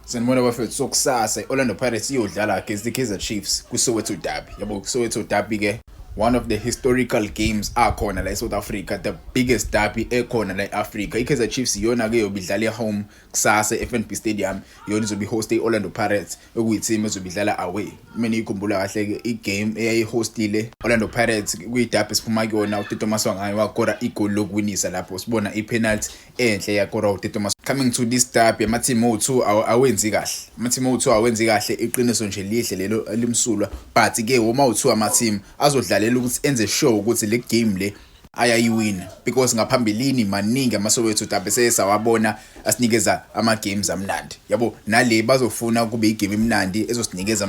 Sanibona bafethu. So kusasa i-Orlando Pirates iyodlala against the Kaizer Chiefs kwi-Soweto Derby. Yabo, Soweto Derby ke, one of the historical games akhona la eSouth Africa, the biggest derby ekhona la eAfrica. IKaizer Chiefs iyona ke yobe idlala ehome kusasa eFNB Stadium, iyona izobe host iOrlando Pirates, okuyi-team ezobe idlala away. Mina ikhumbula kahle ke igame eyayihostile Orlando Pirates kwi-derby esiphuma kuyona, uTito Maswanganyi wakora igoli lokuwinisa lapho sibona i-penalty enhle yakora uTito Maswanganyi. Coming to this derby, ama-team owu-2 awenzi kahle, ama-team owu-2 awenzi kahle, iqiniso nje lihle lelo elimsulwa, but ke woma u-2 ama-team azodlalela ukuthi enze sure ukuthi le game le ayayiwina, because ngaphambilini maningi amaSoweto Derby sesawabona asinikeza ama-games amnandi, yabo. Nale bazofuna kube igame emnandi ezosinikeza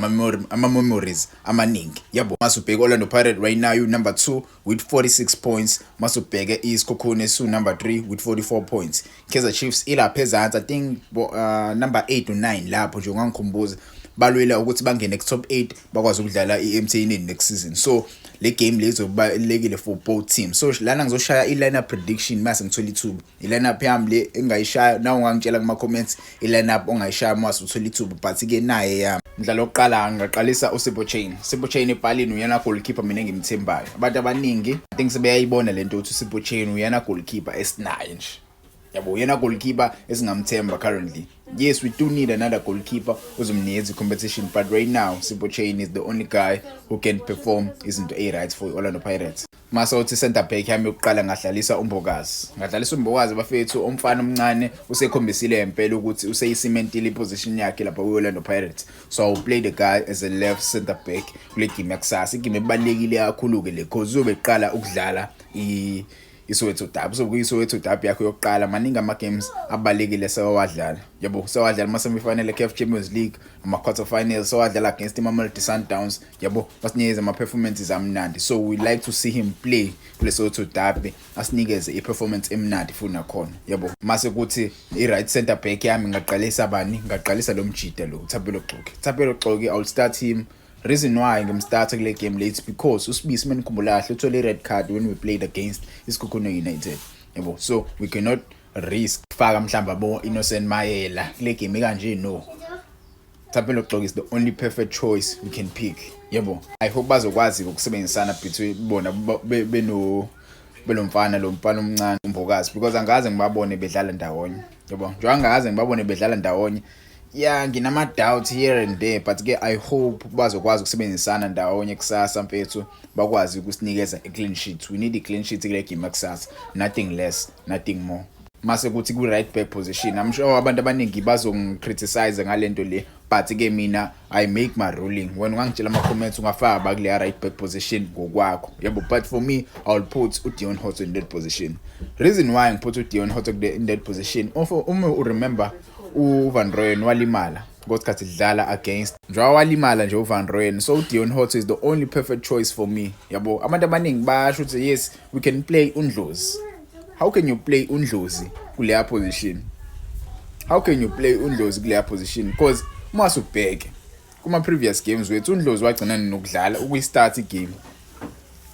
ama-memories amaningi, yabo. Masubheke Orlando Pirates right now, you number 2 with 46 points. Masubheke iSekhukhune su number 3 with 44 points. Kaizer Chiefs ilapha ezansi, I think number 8 or 9 lapho nje, ungangikhumbuza. Balwela ukuthi bangene ku top 8, bakwazi ukudlala i-MTN next season. So le game le izobalulekile for both teams. So lana ngizoshaya i-lineup prediction mase ngithola ithuba, i-lineup yami le engayishaya. Na ungangitshela kuma comments i-lineup ongayishaya mase uthola ithuba, but ke naye yami umdlalo wokuqala ngaqalisa uSipho Chaine. Sipho Chaine epalini, uyena goalkeeper mina engimthembayo. Abantu abaningi, I think, sebeyayibona lento ukuthi uSipho Chaine uyena goalkeeper esinaye nje, yabo, uyena goalkeeper esingamthemba currently. Yes, we do need another goalkeeper ozomnikeza i-competition, but right now Sipho Chaine is the only guy who can perform izinto ey-right for i-Orlando Pirates. Mase uthi center back yami yokuqala ngadlalisa uMbokazi, ngadlalisa uMbokazi bafethu. Umfana omncane usekhombisile impela ukuthi useyisimentile iposition yakhe lapha kwi-Orlando Pirates, so I will play the guy as a left center back kule game yakusasa. Igame ebalulekile kakhulu-ke le, 'cause uzobe eqala ukudlala iSoweto Derby. So kuyiSoweto Derby yakho yokuqala, maningi ama-games abalulekile sewawadlala, yabo. Sewadlala ama-semifinal e-CAF Champions League, ama-quarter finals, sewadlala against iMamelodi Sundowns, yabo, basinikeze ama-performances amnandi. So we like to see him play kule Soweto Derby, asinikeze i-performance emnandi futhi nakhona, yabo. Mase kuthi i-right center back yami ngaqalisa bani? Ngaqalisa lo mjida lo, Thapelo Xoki. Thapelo Xoki, I will start him. Reason why ngimstart kule game le, it's because uSibisi, menikhumbula kahle, uthole i-red card when we played against iSekhukhune United, yabo. So we cannot risk faka mhlawumbe abo Innocent Mayela kule game kanje. No, Thapelo Xoki is the only perfect choice we can pick, yebo. I hope bazokwazi ukusebenzisana between bona beno belomfana lo mfana omncane uMbokazi, because angaze ngibabone bedlala ndawonye, yabo. Njengoba angaze ngibabone bedlala ndawonye, yeah, nginama doubt here and there, but ke I hope bazokwazi ukusebenzisana ndawonye kusasa mfethu, bakwazi ukusinikeza i clean sheet. We need a clean sheet kule game kusasa, nothing less, nothing more. Mase kuthi ku right back position, I'm sure abantu abaningi bazongicriticize ngalento le, but ke mina I make my ruling. Wena ungangitshela ama comments ungafaka ba kule right back position ngokwakho, yabo, but for me I will put uDeon Hotto in that position. Reason why ngiput uDeon Hotto in that position, uma u remember, uVan Rooyen walimala ngosikhathi dlala against, njengoba walimala nje uVan Rooyen, so uDeon Hotto is the only perfect choice for me, yabo. Abantu abaningi bayasho ukuthi yes, we can play uNdlozi. How can you play uNdlozi kuleya position? How can you play uNdlozi kuleya position? Because uma usubheke kuma previous games wethu, uNdlozi wagcina nokudlala ukuyistart igame,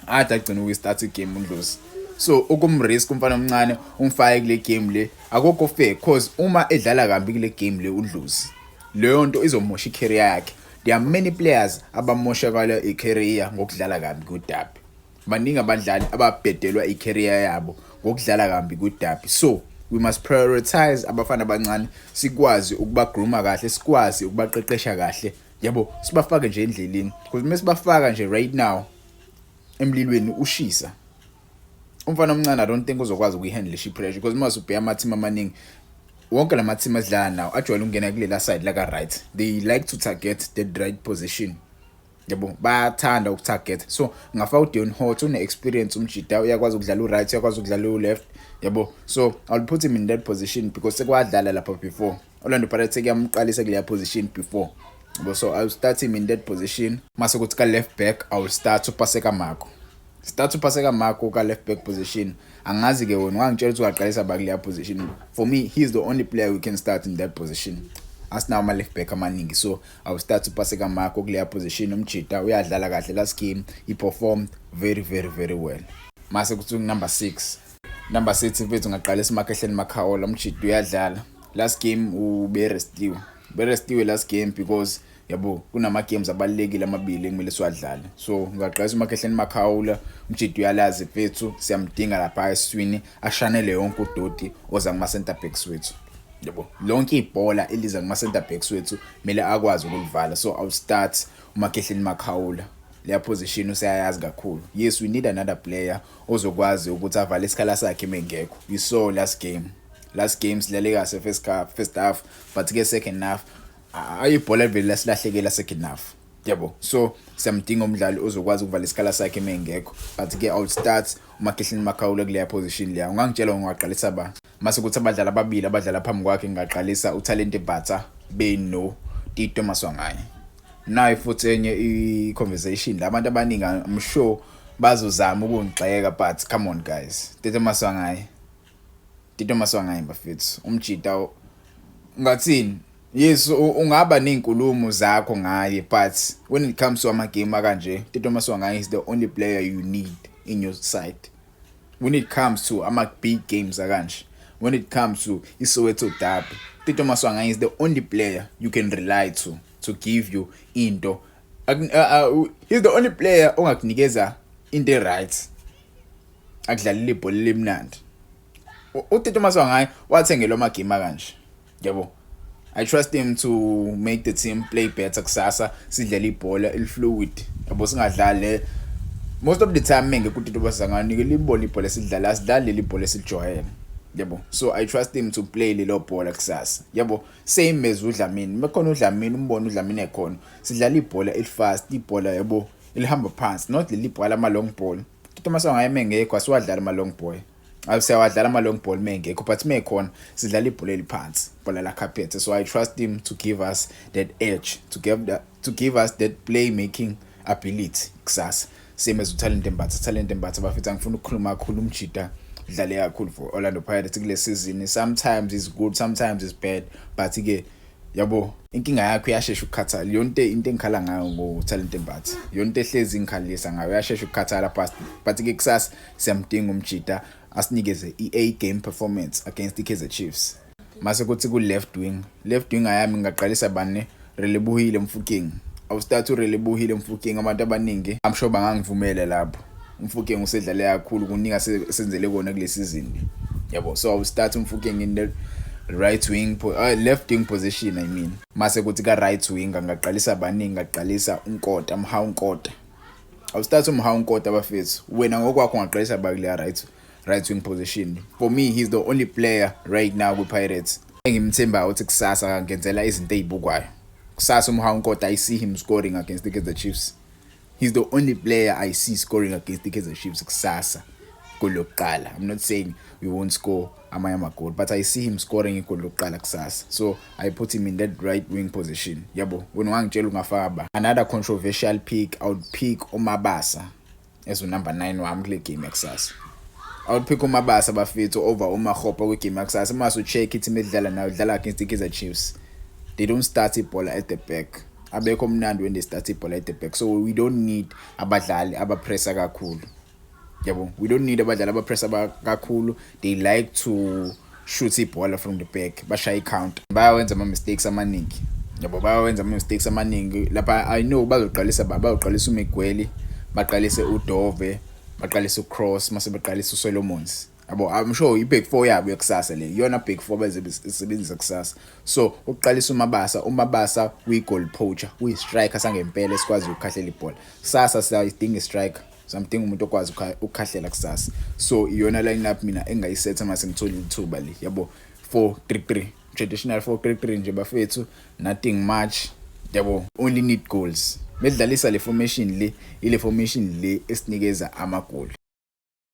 ade agcina ukuyistart igame uNdlozi. So ukumrisk umfana omncane umfake kule game le akukho fair, 'cause uma edlala kambi kule game le uNdlozi, leyo nto izomosha icareer yakhe. There are many players abamoshakala icareer ngokudlala kabi ku-derby. Baningi abadlali ababhedelwa i-career yabo ngokudlala kambi ku-derby. So we must prioritize abafana abancane, sikwazi ukubagrooma kahle, sikwazi ukubaqeqesha kahle, yabo, sibafake nje endleleni, because uma sibafaka nje right now emlilweni ushisa, umfana omncane I don't think uzokwazi ukuyihandle i-pressure, because uma usubheka ama-team amaningi, wonke lama team asidlala nawo ajwayele ukungena kulela side laka right. They like to target the right position, yabo, bayathanda ukutarget. So ngafaka uDeon Hotto, une-experience umjida, uyakwazi ukudlala u-right, uyakwazi ukudlala u-left, yabo. So I'll put him in that position because sekwadlala lapha before. Orlando Pirates sekuyamqalisa kuleya position before, yabo. So I'll start him in that position. Mase kuthi ka left back I will start uPaseka Mako, start uPaseka Mako ka left back position. Angazi ke wena ungangitshela ukuthi ungaqalisa ba kuleya position. For me, he's the only player we can start in that position. Asinawo ama left back amaningi, so I will start uPaseka Mako kuleya position. Umjida uyadlala kahle, last game he performed very, very, very well. Mase kuthi number 6, number 6 mfethu, ngaqalisa uMakhehleni Makhaula. Umjida uyadlala, last game ube restiwe. Berestiwe last game because, yabo, kunama games abalulekile amabili ekumele siwadlale. So ngingaqalisa uMakhehleni Makhaula. Umjidi uyalazi mfethu, siyamdinga lapha esiswini, ashanele yonke udoti oza kuma center backs wethu, yabo. Lonke ibhola eliza kuma center backs wethu kumele akwazi ukulivala. So I'll start uMakhehleni Makhaula leya position, useyayazi kakhulu. Yes, we need another player ozokwazi ukuthi avale isikhala sakhe mengekho. You saw last game, last game sidlale kahle first half, but ke second half ayibhola vele lasilahlekela second half, yabo. So siyamdinga umdlali ozokwazi ukuvala isikhala sakhe mengekho, but ke I'll start uMakhehleni Makhaula kuleya position leya. Ungangitshela ungaqalisa ba? Mase kuthi abadlali ababili abadlala phambi kwakhe, ngingaqalisa uTalente Mbatha beno Tito Maswanganyi. Nayi futhi enye i-conversation la abantu abaningi, I'm sure, bazozama ukungigxeka, but come on guys, Tito Maswanganyi, Tito Maswanganyi bafethu, umjida ngathini? Yes, ungaba nezinkulumo zakho ngaye, but when it comes to ama game akanje, Tito Maswanganyi is the only player you need in your side when it comes to ama big games akanje. When it comes to iSoweto derby, Tito Maswanganyi is the only player you can rely to give you into. He's the only player ongakunikeza into right, akudlalile ibhola lemnandi. UTito Maswanganyi wathengelwa amagame kanje, yabo. I trust him to make the team play better kusasa, sidlale ibhola elifluid, yabo, singadlali. Most of the time menge kuTito Maswanganyi libona ibhola esidlala, asidlali leli bhola esilijwayele, yabo. So I trust him to play lelo bhola kusasa, yabo. Same as uDlamini, mekhona uDlamini, umbona uDlamini ekhona, sidlala ibhola elifast, ibhola, yabo, elihamba phansi, not leli bhola ama long ball. Tito Maswanganyi mengekho asiwadlala ama long ball, siyawadlala ama long ball mengekho, but mekhona sidlala ibhola eliphansi, ibhola la carpet. So I trust him to give us that edge, to give us that playmaking ability kusasa. Same as uTalente Mbatha. Talente Mbatha bafethu, angifuna ukukhuluma kakhulu, umjida udlale kakhulu for Orlando Pirates kule season. Sometimes is good, sometimes is bad, but ke, yabo, inkinga yakho iyashesha ukukhathala. Yonke into engikhala ngayo ngoTalente Mbatha, yonke ehlezi ingikhalisa ngayo, uyashesha ukukhathala. But ke kusasa siyamdinga umjida asinikeze i-A game performance against i-Kaizer Chiefs. Mase kuthi ku left wing, left wing ayami ngingaqalisa bani? Relebohile Mofokeng. Awustart uRelebohile Mofokeng. Abantu abaningi, I'm sure, bangangivumela lapho. UMofokeng usedlale kakhulu, kuningi senzele kona kule season, yabo. So I will start uMofokeng in the right wing, left wing position, I mean. Mase kuthi ka right wing angaqalisa baningi, ngaqalisa uNkota, Mohau Nkota. Awustart uMohau Nkota bafethu. Wena ngokwakho ungaqalisa ba kule right wing position? For me, he's the only player right now ku Pirates engimthemba ukuthi kusasa ngenzela izinto ezibukwayo. Kusasa uMohau Nkota, I see him scoring against the Kaizer Chiefs. He's the only player I see scoring against the Kaizer Chiefs kusasa goli lokuqala. I'm not saying we won't score amanye amagoli, but I see him scoring igoli lokuqala kusasa. So I put him in that right wing position, yabo. Wena ungangitshela ungafaka ba? Another controversial pick, I would pick uMabasa as number 9 wami kule game yakusasa. I would pick uMabasa bafethu over uMakgopa kwi-game yakusasa. Mase ucheck i-team edlala nayo, dlala against i-Kaizer Chiefs, they don't start ibhola at the back. Abekho mnandi when they start ibhola at the back. So we don't need abadlali abapressa kakhulu, yabo. We don't need abadlali abapressa kakhulu. They like to shoot ibhola from the back, bashaye i-counter, bayawenza ama-mistakes amaningi, yabo, bayawenza ama-mistakes amaningi lapha. I know bazoqalisa, bazoqalisa uMiguel, baqalise uDove, baqalise uCross, mase beqalisa uSolomons, yabo. I'm sure i-back four yabo yakusasa le iyona back four bezebenzisa kusasa. So ukuqalisa uMabasa, uMabasa uyi-goal poacher, uyi-striker sangempela esikwazi ukukhahlela ibhola. Kusasa siyayidinga i-striker, something, umuntu okwazi ukukhahlela kusasa. So iyona line up mina engayisetha mase ngithola ithuba le, yabo, 4-3-3, traditional 4-3-3 nje bafethu, nothing much, yabo. Only need goals. Bedlalisa le formation le, ile formation le esinikeza amagoli.